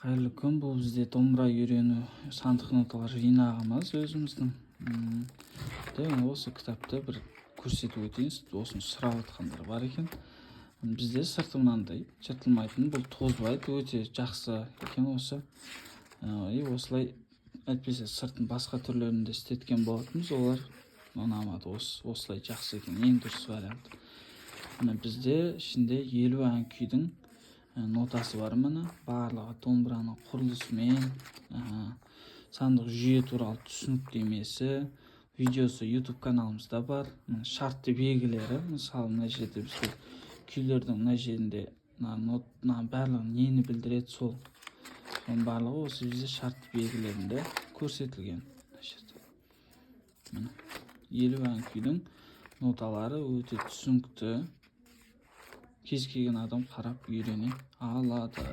Қайырлы күн! Бұл бізде домбыра үйрену сандық ноталар жинағымыз өзіміздің. Де осы кітапты бір көрсетіп өтейін, осыны сұрап жатқандар бар екен. Бізде сырты мынандай, жыртылмайтын, бұл тозбайды, өте жақсы екен осы. И осылай, әйтпесе сыртын басқа түрлерінде істеткен болатынбыз, олар ұнамады. Осылай жақсы екен, ең дұрыс вариант. Міне, бізде ішінде 50 ән күйдің нотасы бар. Міне, барлығы домбыраның құрылысымен, сандық жүйе туралы түсініктемесі, видеосы YouTube каналымызда бар. Міне, шартты белгілері, мысалы, мына жерде бізде күйлердің мына жерінде мына нот, мына барлығы нені білдіреді, соның барлығы осы бізде шартты белгілерінде көрсетілген. Мына жерде, міне, 50 ән күйдің ноталары өте түсінікті, кез келген адам қарап үйрене алады.